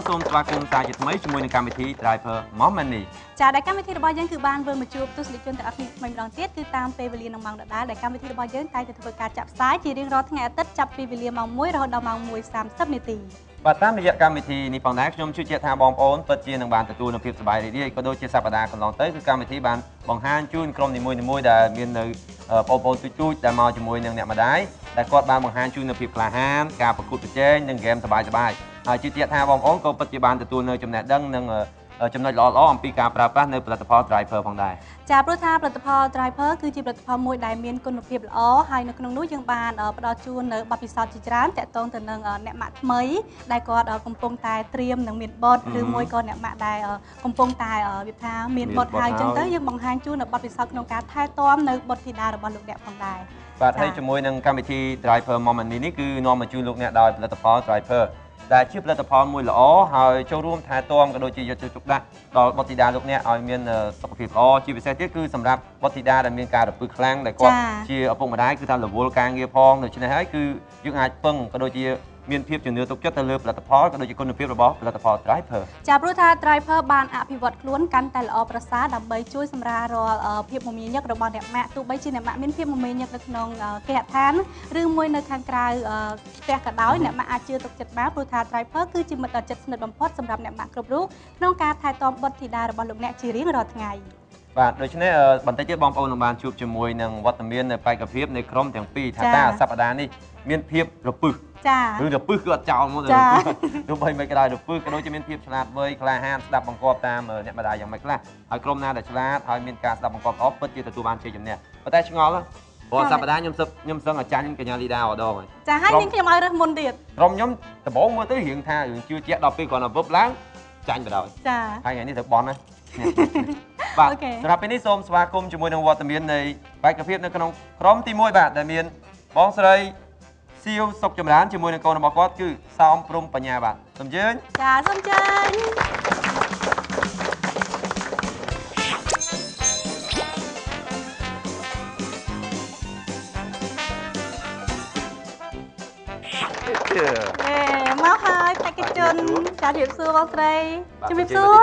សូមស្វាគមន៍សាជាថ្មីជាមួយនឹងកម្មវិធី Driver Mom Money ចាដែលកម្មវិធីរបស់យើងគឺបានវិលមកជួបទស្សនិកជនទាំងអស់គ្នាថ្មីម្ដងទៀតគឺតាមពេលវេលានឹងម៉ោងដដែលដែលកម្មវិធីរបស់យើងតែងតែធ្វើការចាក់ផ្សាយជារៀងរាល់ថ្ងៃអាទិត្យចាប់ពីវេលាម៉ោង1រហូតដល់ម៉ោង1:30នាទីបាទតាមរយៈកម្មវិធីនេះផងដែរខ្ញុំជឿជាក់ថាបងប្អូនពិតជានឹងបានទទួលនូវភាពសប្បាយរីករាយក៏ដូចជាសប្តាហ៍កន្លងទៅគឺកម្មវិធីបានបង្ហាញជូនក្រុមនីមួយៗដែលមាននៅបងប្អូនទូចៗដែលមកជាមួយនឹងអ្នកម្ដាយដែលគាត់បានបង្ហាញជូននូវភាពក្លាហានការប្រកួតប្រជែងនិងហ្គេមសប្បាយៗហើយជឿជាក់ថាបងប្អូនក៏ពិតជាបានទទួលនៅចំណេះដឹងនិងចំណុចល្អៗអំពីការប្រើប្រាស់នៅផលិតផល Driver ផងដែរចាព្រោះថាផលិតផល Driver គឺជាផលិតផលមួយដែលមានគុណភាពល្អហើយនៅក្នុងនោះយើងបានផ្ដល់ជូននៅបទពិសោធន៍ជាច្រើនទាក់ទងទៅនឹងអ្នកម៉ាក់ថ្មីដែលគាត់កំពុងតែត្រៀមនឹងមានបុត្រឬមួយក៏អ្នកម៉ាក់ដែលកំពុងតែវាថាមានបុត្រហើយអញ្ចឹងទៅយើងបង្ហាញជូននៅបទពិសោធន៍ក្នុងការថែទាំនៅបុត្រធីតារបស់លោកអ្នកផងដែរបាទហើយជាមួយនឹងកម្មវិធី Driver Mom and Me នេះគឺនាំមកជូនលោកអ្នកដោយផលិតផល Driver ដែលជាផលិតផលមួយល្អហើយចូលរួមថែទាំក៏ដូចជាយកចិត្តទុកដាក់ដល់បុត្រធីតាលោកអ្នកឲ្យមានសុខភាពល្អជាពិសេសទៀតគឺសម្រាប់បុត្រធីតាដែលមានការរពឹសខ្លាំងដែលគាត់ជាឪពុកម្ដាយគឺថារវល់ការងារផងដូច្នេះហើយគឺយើងអាចពឹងក៏ដូចជាមានភាពជំនឿទុកចិត្តទៅលើផលិតផលក៏ដូចជាគុណភាពរបស់ផលិតផល Driver ចាព្រោះថា Driver បានអភិវឌ្ឍខ្លួនកាន់តែល្អប្រសើរដើម្បីជួយសម្រាលរាល់ភាពមមាញឹករបស់អ្នកម៉ាក់ទោះបីជាអ្នកម៉ាក់មានភាពមមាញឹកនៅក្នុងគេហដ្ឋានឬមួយនៅខាងក្រៅផ្ទះក៏ដោយអ្នកម៉ាក់អាចជឿទុកចិត្តបានព្រោះថា Driver គឺជាមិត្តដ៏ជិតស្និទ្ធបំផុតសម្រាប់អ្នកម៉ាក់គ្រប់រូបក្នុងការថែទាំបុត្រធីតារបស់លោកអ្នកជារៀងរាល់ថ្ងៃបាទដូច្នេះបន្តិចទៀតបងប្អូននឹងបានជួបជាមួយនឹងវត្តមាននៅបេក្ខភាពនៃក្រុមទាំងពីរថាតើសប្តាហ៍នេះមានភាពរពឹសចាឬរពឹសគឺអត់ចោលមកទោះបីមិនក៏ដោយរពឹសក៏ដូចជាមានភាពឆ្លាតវៃក្លាហានស្ដាប់បង្គាប់តាមអ្នកម្ដាយយ៉ាងម៉េចខ្លះហើយក្រុមណាដែលឆ្លាតហើយមានការស្ដាប់បង្គាប់ល្អពិតជាទទួលបានជ័យជំនះប៉ុន្តែឆ្ងល់ព្រោះសប្តាហ៍ខ្ញុំសឹងអាចារ្យកញ្ញាលីដាម្ដងហើយចាហើយនាងខ្ញុំឲ្យរើសមុនទៀតក្រុមខ្ញុំដំបូងមើលទៅរៀងថារឿងជឿជាក់ដល់ពេលគ្រាន់តែវឹបឡើងចាញ់បណ្ដោយចាហើយថ្ងៃនេះត្រូវបន់ណាបាទសម្រាប់ពេលនេះសូមស្វាគមន៍ជាមួយនឹងវត្តមាននៃបេក្ខភាពនៅក្នុងក្រុមទី1បាទដែលមានបងស្រីសៀវសុកចម្រើនជាមួយនឹងកូនរបស់គាត់គឺសោមព្រំបញ្ញាបាទសូមអញ្ជើញចាសូមអញ្ជើញមកហើយបេក្ខជនចាជំរាបសួរបងស្រីជំរាបសួរ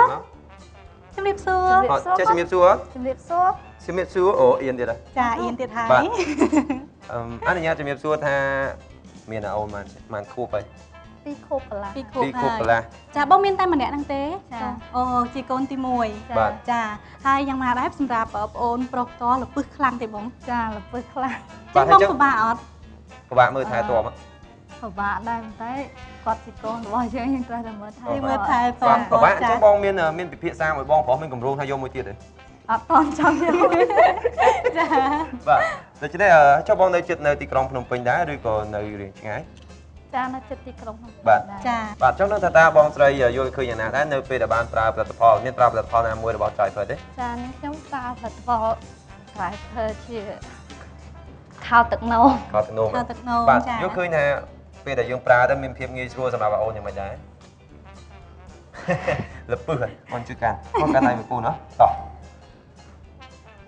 ជំរាបសួរចេះជំរាបសួរជំរាបសួរជំរាបសួរអូអៀនទៀតហ៎ចាអៀនទៀតហើយអនុញ្ញាតជំរាបសួរថាមានអូនបានខួបហើយ2ខួបកន្លះ2ខួបកន្លះចាបងមានតែម្នាក់ហ្នឹងទេចាអូជាកូនទី1ចាហើយយ៉ាងណាដែរសម្រាប់ប្អូនប្រុសផ្ទាល់លពឹសខ្លាំងទេបងចាលពឹសខ្លាំងបាទបងពិបាកអត់ពិបាកមើលថែទាំពិបាកដែរតែគាត់ជាកូនរបស់យើងយើងត្រូវតែមើលថែទាំពិបាកអញ្ចឹងបងមានពិភាក្សាមួយបងប្រុសមានគម្រោងថាយកមួយទៀតទេអត់តន់ចង់យកចាបាទដូច្នេះចុះបងនៅជិតនៅទីក្រុងភ្នំពេញដែរឬក៏នៅរៀងឆ្ងាយចានៅជិតទីក្រុងភ្នំពេញបាទចាបាទចង់ដឹងថាតើបងស្រីយល់ឃើញយ៉ាងណាដែរនៅពេលដែលបានប្រើផលិតផលមានប្រើផលិតផលណាមួយរបស់ Driver ទេចានេះខ្ញុំប្រើផលិតផល Driver ជាខោទឹកនោមខោទឹកនោមបាទយល់ឃើញថាពេលដែលយើងប្រើទៅមានភាពងាយស្រួលសម្រាប់អូនយ៉ាងម៉េចដែរលពឹសអូនជួយកាន់អូនកាន់ដៃមួយពូណោះតោះ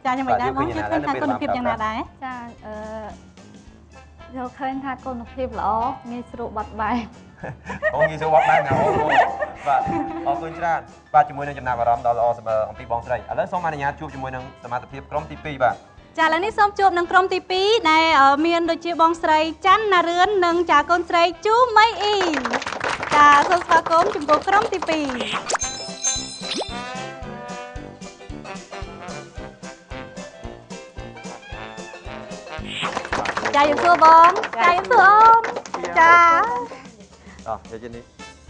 ចាយ៉ាងម៉េចដែរបងជឿឃើញថាគុណភាពយ៉ាងណាដែរចាយល់ឃើញថាគុណភាពល្អងាយស្រួលបត់បែនអូងាយស្រួលបត់បែនណាអូបាទអរគុណច្រើនបាទជាមួយនឹងចំណាប់អារម្មណ៍ដ៏ល្អសម្រាប់អំពីបងស្រីឥឡូវសូមអនុញ្ញាតជួបជាមួយនឹងសមាជិកក្រុមទី2បាទចាឥឡូវនេះសូមជួបនឹងក្រុមទី2ដែលមានដូចជាបងស្រីច័ន្ទណារឿននិងចាកូនស្រីជូមីអ៊ីចាសូមស្វាគមន៍ចំពោះក្រុមទី2ចាយសួរបងចាយសួរអូនចាអោះយកនេះ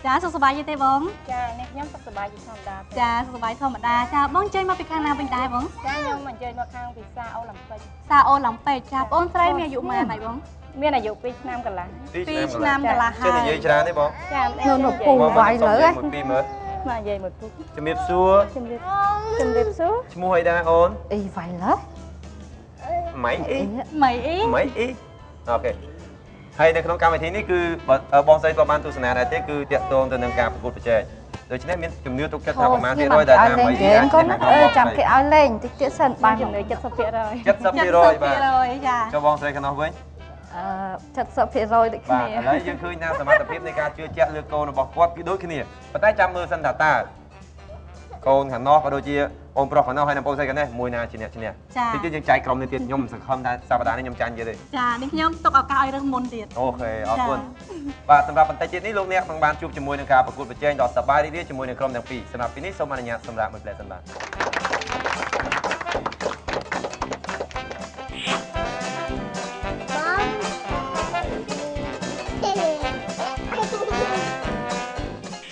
ចាសុខសប្បាយទេបងចានេះខ្ញុំសុខសប្បាយជាធម្មតាចាសុខសប្បាយធម្មតាចាបងអញ្ជើញមកពីខាងណាវិញដែរបងចាខ្ញុំអញ្ជើញមកខាងពីសាអូឡំពេចសាអូឡំពេចចាបងស្រីមានអាយុប៉ុន្មានហើយបងមានអាយុ2ឆ្នាំកន្លះ2ឆ្នាំកន្លះហើយចេះនិយាយច្រើនទេបងចានៅពូវាយលើមួយពីរមើលមកនិយាយមួយពូជំរាបសួរជំរាបសួរឈ្មោះអីដែរអូនអីវាយលើម៉ៃអ៊ីម៉ៃអ៊ីម៉ៃអ៊ីអូខេហើយនៅក្នុងកម្មវិធីនេះគឺបងស្រីក៏បានទស្សនាដែរទេគឺទាក់ទងទៅនឹងការប្រកួតប្រជែងដូច្នេះមានជំនឿទុកចិត្តថាប្រមាណភាគរយដែលតាមអីចាំគេឲ្យលេងតិចទៀតសិនបានជំនឿ70% 70%បាទចាចុះបងស្រីខាងនោះវិញ 70%ដូចគ្នា បាទឥឡូវយើងឃើញថាសមត្ថភាពនៃការជឿជាក់លើកូនរបស់គាត់គឺដូចគ្នាប៉ុន្តែចាំមើលសិនថាតើកូនខាងនោះក៏ដូចជាអូនប្រុសខាងនោះហើយនិងបងស្រីខាងនេះមួយណាជាអ្នកឈ្នះតិចទៀតយើងចែកក្រុមនេះទៀតខ្ញុំសង្ឃឹមថាសប្តាហ៍នេះខ្ញុំចាញ់ទៀតទេ ចានេះខ្ញុំទុកឱកាសឲ្យរើសមុនទៀត OK អរគុណបាទសម្រាប់បន្តិចទៀតនេះលោកអ្នកនឹងបានជួបជាមួយនឹងការប្រកួតប្រជែងដ៏សប្បាយរីករាយជាមួយនឹងក្រុមទាំងពីរសម្រាប់ពេលនេះសូមអនុញ្ញាតសម្រាប់មួយផ្លែសិនបាទ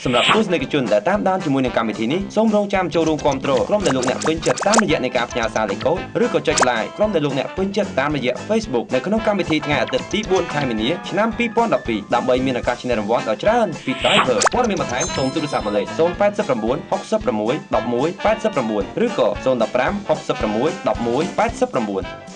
សម្រាប់ទស្សនិកជនដែលតាមដានជាមួយនឹងកម្មវិធីនេះសូមរងចាំចូលរួមគាំទ្រក្រុមដែលលោកអ្នកពេញចិត្តតាមរយៈនៃការផ្ញើសារលេខកូដឬក៏ចុច like ក្រុមដែលលោកអ្នកពេញចិត្តតាមរយៈ Facebook នៅក្នុងកម្មវិធីថ្ងៃអាទិត្យទី4ខែមីនាឆ្នាំ2012ដើម្បីមានឱកាសឈ្នះរង្វាន់ដ៏ច្រើនពី Driver ព័ត៌មានបន្ថែមសូមទូរស័ព្ទមកលេខ089 66 11 89ឬក៏015 66 11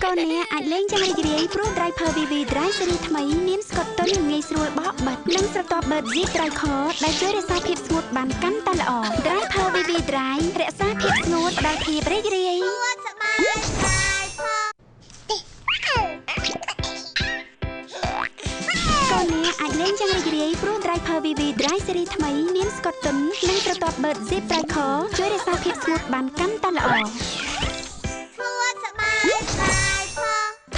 89អ្នកអាចលេងយ៉ាងរីករាយព្រោះ Driver VV Dry Series ថ្មីមានស្កុតទន់ងាយស្រួលបកបិទនិងស្រទាប់បឺត Zip Dry Core ដែលជួយរក្សាភាពស្ងួតបានកាន់តែល្អ Driver VV Dry រក្សាភាពស្ងួតផ្ដល់ភាពរីករាយកូនអ្នកអាចលេងយ៉ាងរីករាយព្រោះ Driver VV Dry Series ថ្មីមានស្កុតទន់និងស្រទាប់បឺត Zip Dry Core ជួយរក្សាភាពស្ងួតបានកាន់តែល្អ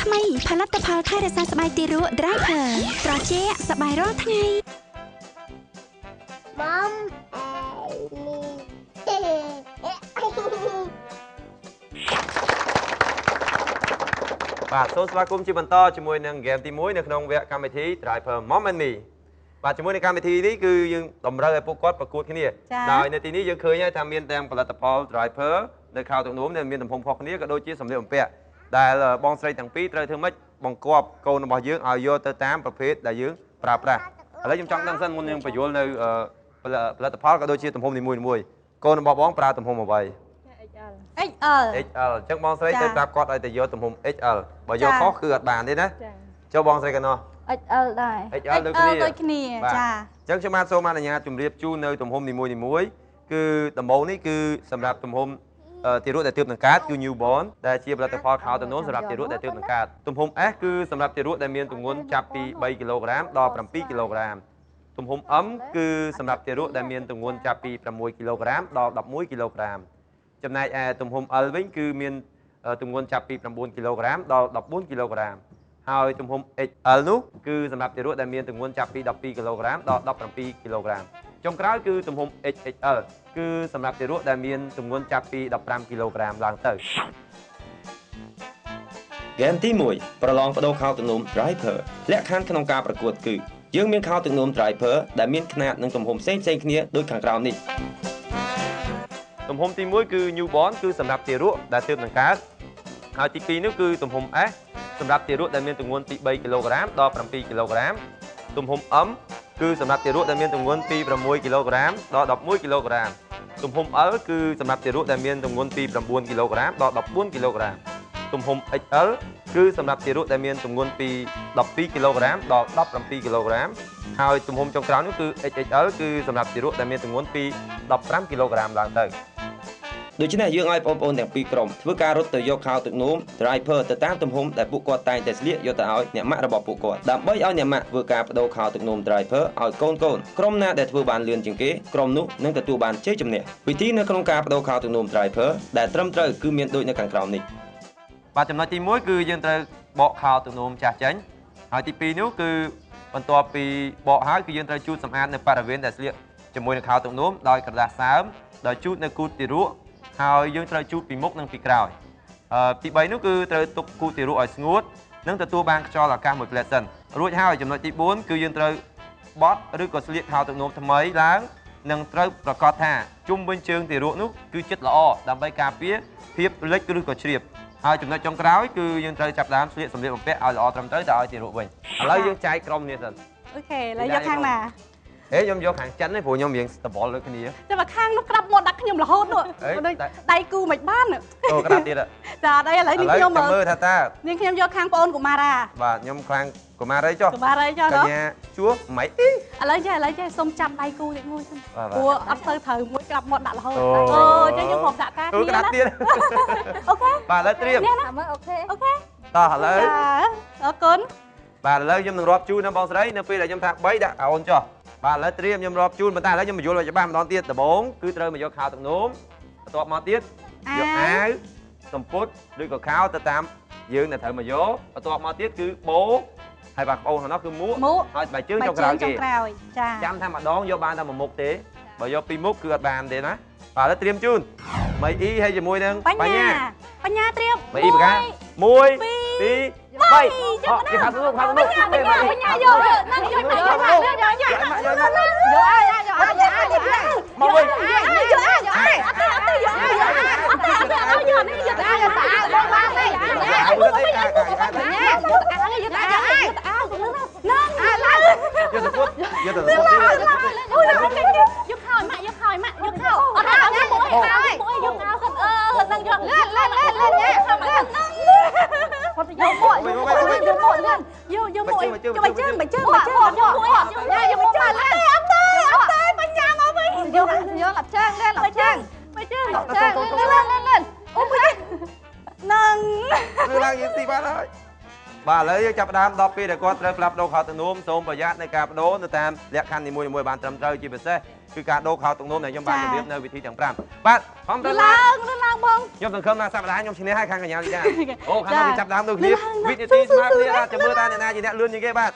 ថ្មីផលិតផលថែរក្សាស្បែកទារក Driver ត្រជាក់សប្បាយរាល់ថ្ងៃ Mom me បាទសូមស្វាគមន៍ជាបន្តជាមួយនឹងហ្គេមទី1នៅក្នុងវគ្គកម្មវិធី Driver Mom and Me បាទជាមួយនឹងកម្មវិធីនេះគឺយើងតម្រូវឲ្យពួកគាត់ប្រកួតគ្នាដោយនៅទីនេះយើងឃើញហើយថាមានទាំងផលិតផល Driver នៅខោទឹកនោមដែលមានទំហំខុសគ្នាក៏ដូចជាសម្លៀកបំពាក់ដែលបងស្រីទាំងពីរត្រូវធ្វើម៉េចបង្គាប់កូនរបស់យើងឲ្យយកទៅតាមប្រភេទដែលយើងប្រើប្រាស់ឥឡូវខ្ញុំចង់ដឹងសិនមុននឹងបញ្យល់នៅផលិតផលក៏ដូចជាទំហំនីមួយៗកូនរបស់បងប្រើទំហំអ្វី XL XL XL អញ្ចឹងបងស្រីត្រូវប្រាប់គាត់ឲ្យទៅយកទំហំ XL បើយកខុសគឺអត់បានទេណាចុះបងស្រីកណោះ XL ដែរ XL ដូចគ្នា ដូចគ្នាចាអញ្ចឹងខ្ញុំបាទសូមអនុញ្ញាតជម្រាបជូននៅទំហំនីមួយៗគឺដំបូងនេះគឺសម្រាប់ទំហំទារកដែលទើបនឹងកើតគឺ newborn ដែលជាផលិតផលខោទំនោរសម្រាប់ទារកដែលទើបនឹងកើតទំហំ S គឺសម្រាប់ទារកដែលមានទម្ងន់ចាប់ពី3គីឡូក្រាមដល់7គីឡូក្រាមទំហំ M គឺសម្រាប់ទារកដែលមានទម្ងន់ចាប់ពី6គីឡូក្រាមដល់11គីឡូក្រាមចំណែកឯទំហំ L វិញគឺមានទម្ងន់ចាប់ពី9គីឡូក្រាមដល់14គីឡូក្រាមហើយទំហំ XL នោះគឺសម្រាប់ទារកដែលមានទម្ងន់ចាប់ពី12គីឡូក្រាមដល់17គីឡូក្រាមចុងក្រោយគឺទំហំ XXL គឺសម្រាប់ទារកដែលមានទម្ងន់ចាប់ពី15គីឡូក្រាមឡើងទៅហ្គេមទី1ប្រឡងប្ដូរខោទឹកនោម Driver លក្ខខណ្ឌក្នុងការប្រកួតគឺយើងមានខោទឹកនោម Driver ដែលមានຂະຫນាតនិងទំហំផ្សេងៗគ្នាដូចខាងក្រោមនេះទំហំទី1គឺ newborn គឺសម្រាប់ទារកដែលទើបនឹងកើតហើយទី2នោះគឺទំហំ S សម្រាប់ទារកដែលមានទម្ងន់ពី3គីឡូក្រាមដល់7គីឡូក្រាមទំហំ M គឺសម្រាប់ទារកដែលមានទម្ងន់ពី6គីឡូក្រាមដល់11គីឡូក្រាមទំហំ L គឺសម្រាប់ទារកដែលមានទម្ងន់ពី9គីឡូក្រាមដល់14គីឡូក្រាមទំហំ XL គឺសម្រាប់ទារកដែលមានទម្ងន់ពី12គីឡូក្រាមដល់17គីឡូក្រាមហើយទំហំចុងក្រោយនោះគឺ XXL គឺសម្រាប់ទារកដែលមានទម្ងន់ពី15គីឡូក្រាមឡើងទៅដូច្នេះយើងឲ្យបងប្អូនទាំងពីរក្រុមធ្វើការរត់ទៅយកខោទឹកនោម Driver ទៅតាមទំហំដែលពួកគាត់តែងតែស្លៀកយកទៅឲ្យអ្នកម៉ាក់របស់ពួកគាត់ដើម្បីឲ្យអ្នកម៉ាក់ធ្វើការបដូរខោទឹកនោម Driver ឲ្យកូនក្រុមណាដែលធ្វើបានលឿនជាងគេក្រុមនោះនឹងទទួលបានជ័យជំនះវិធីនៅក្នុងការបដូរខោទឹកនោម Driver ដែលត្រឹមត្រូវគឺមានដូចនៅខាងក្រោមនេះបាទចំណុចទី1គឺយើងត្រូវបកខោទឹកនោមចាស់ចេញហើយទី2នោះគឺបន្ទាប់ពីបកហើយគឺយើងត្រូវជូតសម្អាតនៅបរិវេណដែលស្លៀកជាមួយនឹងខោទឹកនោមដោយក្រដាសសើមដោយជូតនៅគូទទារកហើយយើងត្រូវជូតពីមុខនិងពីក្រោយទី3នោះគឺត្រូវទុកគូទទារកឲ្យស្ងួតនិងទទួលបានខ្យល់អាកាសមួយផ្លែសិនរួចហើយចំណុចទី4គឺយើងត្រូវបត់ឬក៏ស្លៀកខោទឹកនោមថ្មីឡើងនិងត្រូវប្រកាសថាជុំវិញជើងទារកនោះគឺជិតល្អដើម្បីការពារភាពលិចឬក៏ជ្រាបហើយចំណុចចុងក្រោយគឺយើងត្រូវចាប់ដើមស្លៀកសម្លៀកបំពាក់ឲ្យល្អត្រឹមត្រូវទៅឲ្យទារកវិញឥឡូវយើងចែកក្រុមនេះសិន OK ឥឡូវយកខាងណា ហេខ្ញុំយកខាងចិនទេព្រោះខ្ញុំរៀងតបល់ដូចគ្នា តែមកខាងនោះក្តាប់មាត់ដាក់ខ្ញុំរហូតនោះដូចដៃគូមិនបាន អូក្តាប់ទៀត ចាអត់អីឥឡូវនេះខ្ញុំ មើលថាតើ នេះខ្ញុំយកខាងប្អូនកុមារា បាទខ្ញុំខាងកុមារីចុះ កុមារីចុះ កញ្ញាជួម៉េចអី ឥឡូវចេះឥឡូវចេះសុំចាប់ដៃគូតិចមួយសិនព្រោះអត់សូវត្រូវមួយក្តាប់មាត់ដាក់រហូតអូអញ្ចឹងយើងព្រមដាក់ការគ្នា ក្តាប់ទៀត OK បាទឥឡូវត្រៀម មើល OK OK តោះឥឡូវ អរគុណ បាទឥឡូវខ្ញុំនឹងរាប់ជូនដល់បងស្រីនៅពេលដែលខ្ញុំថា3ដាក់អូនចុះបាទឥឡូវត្រៀមខ្ញុំរាប់ជូនប៉ុន្តែឥឡូវខ្ញុំបញ្យល់ឲ្យច្បាស់ម្ដងទៀតដំបូងគឺត្រូវមកយកខោទឹកនោមបន្ទាប់មកទៀតយកអាវសំពត់ឬក៏ខោទៅតាមយើងដែលត្រូវមកយកបន្ទាប់មកទៀតគឺបោហើយបាទបងខាងនោះគឺមួកហើយស្បែកជើងចុងក្រោយគេ ចា ចាំថាម្ដងយកបានតែមួយមុខទេបើយកពីរមុខគឺអត់បានទេណាបាទឥឡូវត្រៀមជូនមីអ៊ីហើយជាមួយនឹងបញ្ញា បញ្ញាត្រៀម មីអ៊ីបកា1 2 3អូគេខាងនោះខាងនោះ បញ្ញាយកនឹងយកយកយកយកយកយក យកយកមកវិញ យកយកអត់ទេអត់ទេយកយកអត់ទេអត់ទេយកនេះយកអាយកអាបងបានទេ ប ញ្ញាយកអាយកអាយកអានឹងអាឡើង យកទៅពុតយកទៅពុត អូយយកខោម៉ាក់យកខោម៉ាក់យកខោអត់ឲ្យមួយឲ្យមួយយកខោសិនអឺនឹងយកលឿនលឿនលឿនលឿនខោម៉ាក់នឹង គាត់យកមួកយកមួកលឿន យកយកមួកយកបាយជើងបាយជើងបាយជើងយកមួកយកមួកអត់ទេអត់ទេអត់ទេបញ្ញាមកវិញ យកយកឡាប់ជើងលឿនឡាប់ជើង បាយជើង ជើងលឿនលឿនលឿន អូយនឹង ឡើងយីទីបានហើយបាទឥឡូវយើងចាប់ផ្ដើមដល់ពេលដែលគាត់ត្រូវផ្លាស់ប្ដូរខោទឹកនោមសូមប្រយ័ត្នในការប្ដូរនៅតាមលក្ខខណ្ឌនីមួយៗបានត្រឹមត្រូវជាពិសេសគឺការដូរខោទឹកនោមដែលខ្ញុំបានជម្រាបនៅវិធីទាំង5បាទខំទៅ ឡើងឡើងបង ខ្ញុំសង្ឃឹមថាសប្តាហ៍ខ្ញុំឈ្នះហើយខាងកញ្ញាលីដាអូខាងនោះគេចាប់ដើមដូចគ្នាវិនាទីស្មើគ្នាបាទចាំមើលតើអ្នកណាជាអ្នកលឿនជាងគេបាទ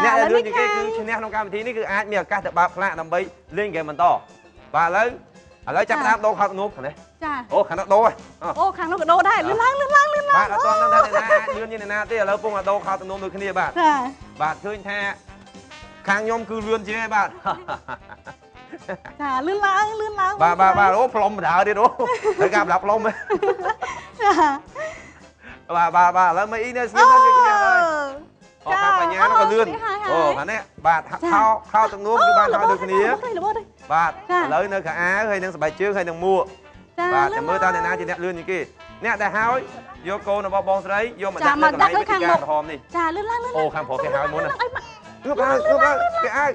អ្នកដែលលឿនជាងគេគឺឈ្នះក្នុងកម្មវិធីនេះគឺអាចមានឱកាសទៅបើកផ្លាកដើម្បីលេងហ្គេមបន្តបាទឥឡូវចាប់ដើមដូរខោទឹកនោមខាងនេះ ចា អូខាងនោះដូរហើយ អូខាងនោះក៏ដូរដែរលឿនឡើងលឿនឡើងលឿនឡើង បាទអត់ទាន់ដឹងថាអ្នកណាអាចលឿនជាងអ្នកណាទេឥឡូវពងតែដូរខោទឹកនោមដូចគ្នាបាទ ចា បាទឃើញថាខាងខ្ញុំគឺលឿនជាងឯងបាទ ចាលឿនឡើងលឿនឡើង បាទបាទបាទអូផ្លុំបដើទៀតអូត្រូវការបដាផ្លុំ ចា បាទបាទបាទឥឡូវមកអ៊ីនៅស្ងៀមទៅគ្នាហើយអូខាងបញ្ញានោះក៏លឿនអូខាងនេះបាទខោខោទឹកនោមគឺបានហើយដូចគ្នាបាទឥឡូវនៅខោអាវហើយនឹងស្បែកជើងហើយនឹងមួកបាទចាំមើលតើអ្នកណាជាអ្នកលឿនជាងគេអ្នកដែលហើយយកកូនរបស់បងស្រីយកមកដាក់នៅកន្លែងវិធីការក្រហមនេះ ចាលឿនឡើងលឿន អូខាងប្រុសគេហើយមុនណាលឿនឡើងលឿនឡើងពាក់អាវ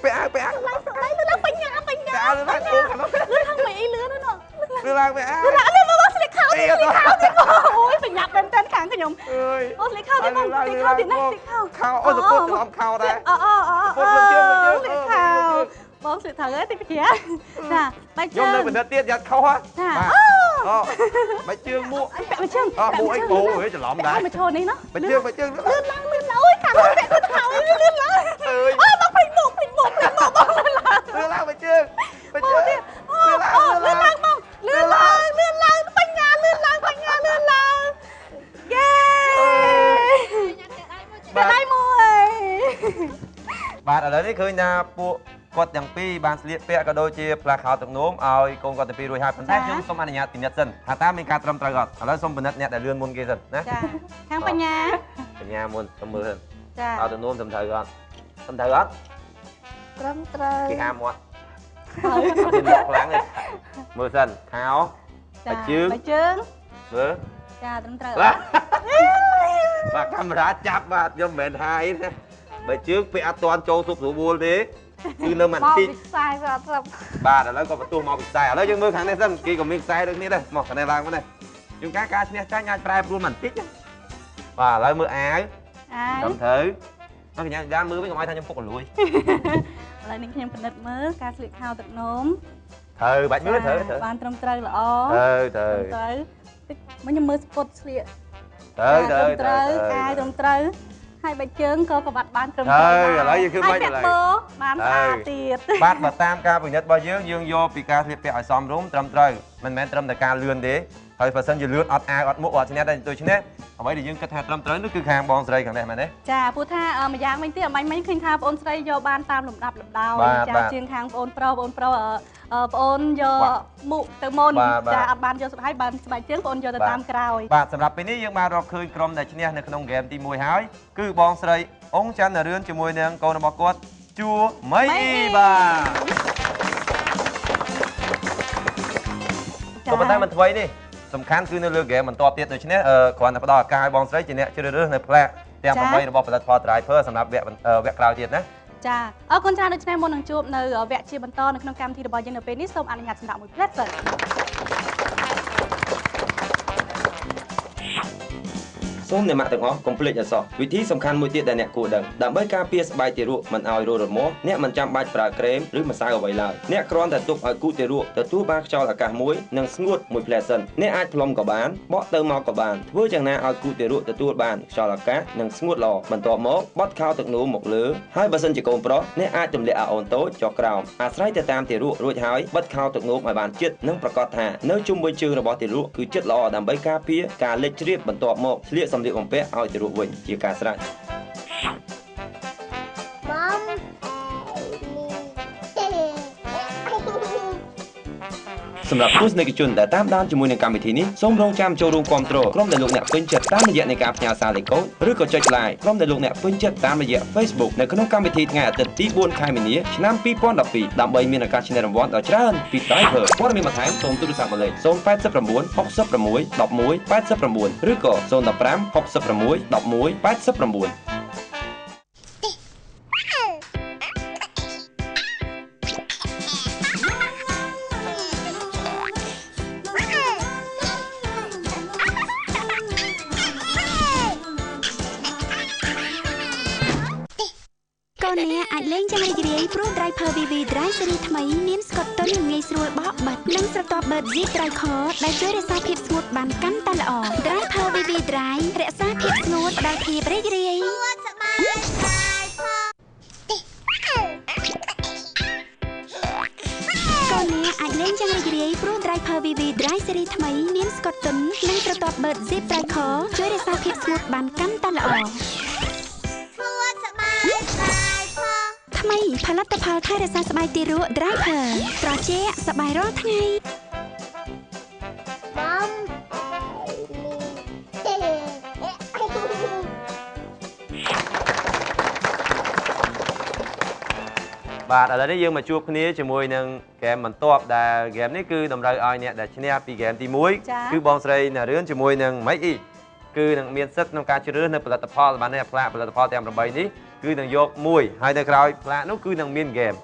ពាក់អាវពាក់អាវ លឿនឡើងបញ្ញាបញ្ញា លឿនឡើងអូខាងនោះ លឿនខាងមីអ៊ីលឿនណាស់ លឿនឡើងពាក់អាវ លឿនឡើងលឿនមកស្លៀកខោស្លៀកខោទៀតអូយបញ្ញាមែនតើខាងខ្ញុំអូស្លៀកខោទៀតបងស្លៀកខោទៀតណាស្លៀកខោ ខោអូសពុតច្រឡំខោដែរ អូអូអូ ពុតលឿនជើងលឿនជើង ស្លៀកខោបងស្លៀកត្រូវហើយតិចជាចាបាយជើង ខ្ញុំនៅពិនិត្យទៀតយ៉ាត់ខុសហ៎ ចា អូបាយជើងមួក ពាក់បាយជើង អូមួកអីអូហេច្រឡំដែរ មកឈរនេះណោះ បាយជើងបាយជើង លឿនឡើងលឿនឡើងអូយខាងពាក់ទៅខោលឿនឡើង អើយ អូមកភ្លេចមួកភ្លេចមួកភ្លេចមួកបងលឿនឡើង លឿនឡើងបាយជើងបាយជើង លឿនឡើងលឿនឡើងបងលឿនឡើងលឿនឡើងបញ្ញាលឿនឡើងបញ្ញាលឿនឡើងយេបាទដៃមួយ បាទឥឡូវនេះឃើញថាពួកគាត់ទាំងពីរបានស្លៀកពាក់ក៏ដូចជាផ្លាស់ខោទឹកនោមឲ្យកូនគាត់ទាំងពីររួចហើយប៉ុន្តែខ្ញុំសូមអនុញ្ញាតពិនិត្យសិនថាតើមានការត្រឹមត្រូវអត់ឥឡូវសូមពិនិត្យអ្នកដែលលឿនមុនគេសិនណា ចាខាងបញ្ញា បញ្ញាមុនសូមមើលសិន ចា ខោទឹកនោមត្រឹមត្រូវអត់ត្រឹមត្រូវអត់ ត្រឹមត្រូវ គេហាមាត់មានមកខ្លាំងទេមើលសិនខោបាយជើង បាយជើង មើល ចាត្រឹមត្រូវ បាទកាមេរ៉ាចាប់បាទខ្ញុំមិនមែនថាអីណាបាយជើងពាក់អត់ទាន់ចូលស៊ុបស្រួលទេគឺនៅមិនតិច មកពីខ្សែវាអត់ត្រឹម បាទឥឡូវក៏បន្ទោះមកពីខ្សែឥឡូវយើងមើលខាងនេះសិនគេក៏មានខ្សែដូចគ្នាដែរមកខាងនេះឡើងមកនេះជួនកាលការឈ្នះចាញ់អាចប្រែប្រួលមិនតិចបាទឥឡូវមើលអាវ អាវ ត្រឹមត្រូវមកកញ្ញាដាមើលវិញកុំឲ្យថាខ្ញុំពុកកលួយ ឥឡូវនេះខ្ញុំពិនិត្យមើលការស្លៀកខោទឹកនោម ត្រូវបាច់មើលត្រូវត្រូវ បានត្រឹមត្រូវល្អ ត្រូវត្រូវ ត្រូវតិចមកខ្ញុំមើលស្ពុតស្លៀក ត្រូវត្រូវ ត្រូវអាវត្រឹមត្រូវហើយបាយជើងក៏ក្បាត់បានត្រឹម ត្រូវឥឡូវយើងគឺមិនឥឡូវ បានស្អាតទៀត បាទបើតាមការពិនិត្យរបស់យើងយើងយកពីការស្លៀកពាក់ឲ្យសមរម្យត្រឹមត្រូវមិនមែនត្រឹមតែការលឿនទេហើយបើសិនជាលឿនអត់អាវអត់មួកអត់ឈ្នះដែរដូច្នេះអ្វីដែលយើងគិតថាត្រឹមត្រូវនោះគឺខាងបងស្រីខាងនេះមែនទេ ចាព្រោះថាម្យ៉ាងវិញទៀតម្ញមិញឃើញថាបងស្រីយកបានតាមលំដាប់លំដោយចាជាងខាងបងប្រុសបងប្រុសបងអូនយកមុខទៅមុនចាអត់បានយកស្បែកបានស្បែកជើងបងអូនយកទៅតាមក្រោយ បាទសម្រាប់ពេលនេះយើងបានរកឃើញក្រុមដែលឈ្នះនៅក្នុងហ្គេមទី1ហើយគឺបងស្រីអ៊ុងច័ន្ទរឿនជាមួយនឹងកូនរបស់គាត់ ជួមីបាទក៏ប៉ុន្តែមិនថ្មីនេះសំខាន់គឺនៅលើហ្គេមបន្តទៀតដូច្នេះគ្រាន់តែផ្ដល់ឱកាសឲ្យបងស្រីជាអ្នកជ្រើសរើសនៅផ្លាកទាំង8របស់ផលិតផល Driver សម្រាប់វគ្គក្រោយទៀតណាចាអរគុណច្រើនដូច្នេះមុននឹងជួបនៅវគ្គជាបន្តនៅក្នុងកម្មវិធីរបស់យើងនៅពេលនេះសូមអនុញ្ញាតសម្រាប់មួយផ្លែសិនសូមអ្នកម៉ាក់ទាំងអស់កុំភ្លេចឲ្យសោះវិធីសំខាន់មួយទៀតដែលអ្នកគួរដឹងដើម្បីការពារស្បែកទារកមិនឲ្យរោរមាស់អ្នកមិនចាំបាច់ប្រើក្រែមឬម្សៅអ្វីឡើយអ្នកគ្រាន់តែទុកឲ្យគូទារកទទួលបានខ្យល់អាកាសមួយនិងស្ងួតមួយផ្លែសិនអ្នកអាចផ្លុំក៏បានបកទៅមកក៏បានធ្វើយ៉ាងណាឲ្យគូទារកទទួលបានខ្យល់អាកាសនិងស្ងួតល្អបន្ទាប់មកបត់ខោទឹកនោមមកលើហើយបើសិនជាកូនប្រុសអ្នកអាចទម្លាក់អាអូនតូចចុះក្រោមអាស្រ័យទៅតាមទារករួចហើយបិទខោទឹកនោមឲ្យបានជិតនិងប្រកាសថានៅជុំវិញជើងរបស់ទារកគឺជិតល្អដើម្បីការពារការលេចជ្រាបបន្ទាប់មកស្លៀកសម្លៀកបំពាក់ឲ្យទារកវិញជាការស្រេចសម្រាប់ទស្សនិកជនដែលតាមដានជាមួយនឹងកម្មវិធីនេះសូមរងចាំចូលរួមគាំទ្រក្រុមដែលលោកអ្នកពេញចិត្តតាមរយៈនៃការផ្ញើសារលេខកូដឬក៏ចុច Like ក្រុមដែលលោកអ្នកពេញចិត្តតាមរយៈ Facebook នៅក្នុងកម្មវិធីថ្ងៃអាទិត្យទី4ខែមីនាឆ្នាំ2012ដើម្បីមានឱកាសឈ្នះរង្វាន់ដ៏ច្រើនពី Driver ព័ត៌មានបន្ថែមសូមទូរស័ព្ទមកលេខ089 66 11 89ឬក៏015 66 11 89អ្នកអាចលេងយ៉ាងរីករាយព្រោះ Driver VV Dry Series ថ្មីមានស្កុតទន់ងាយស្រួលបកបិទនិងស្រទាប់បឺត Zip Dry ខដែលជួយរក្សាភាពស្ងួតបានកាន់តែល្អ Driver VV Dry រក្សាភាពស្ងួតផ្ដល់ភាពរីករាយកូនអ្នកអាចលេងយ៉ាងរីករាយព្រោះ Driver VV Dry Series ថ្មីមានស្កុតទន់និងស្រទាប់បឺត Zip Dry ខជួយរក្សាភាពស្ងួតបានកាន់តែល្អថ្មីផលិតផលថែរក្សាស្បែកទារក Driver ត្រជាក់សប្បាយរាល់ថ្ងៃបាទឥឡូវនេះយើងមកជួបគ្នាជាមួយនឹងហ្គេមបន្ទាប់ដែលហ្គេមនេះគឺតម្រូវឲ្យអ្នកដែលឈ្នះពីហ្គេមទី1គឺបងស្រីណារឿនជាមួយនឹងម៉េចអ៊ីគឺនឹងមានសិទ្ធិក្នុងការជ្រើសរើសនៅផលិតផលបាននេះផ្លាកផលិតផលទាំង8នេះគឺនឹងយកមួយហើយនៅក្រោយផ្លាកនោះគឺនឹងមានហ្គេម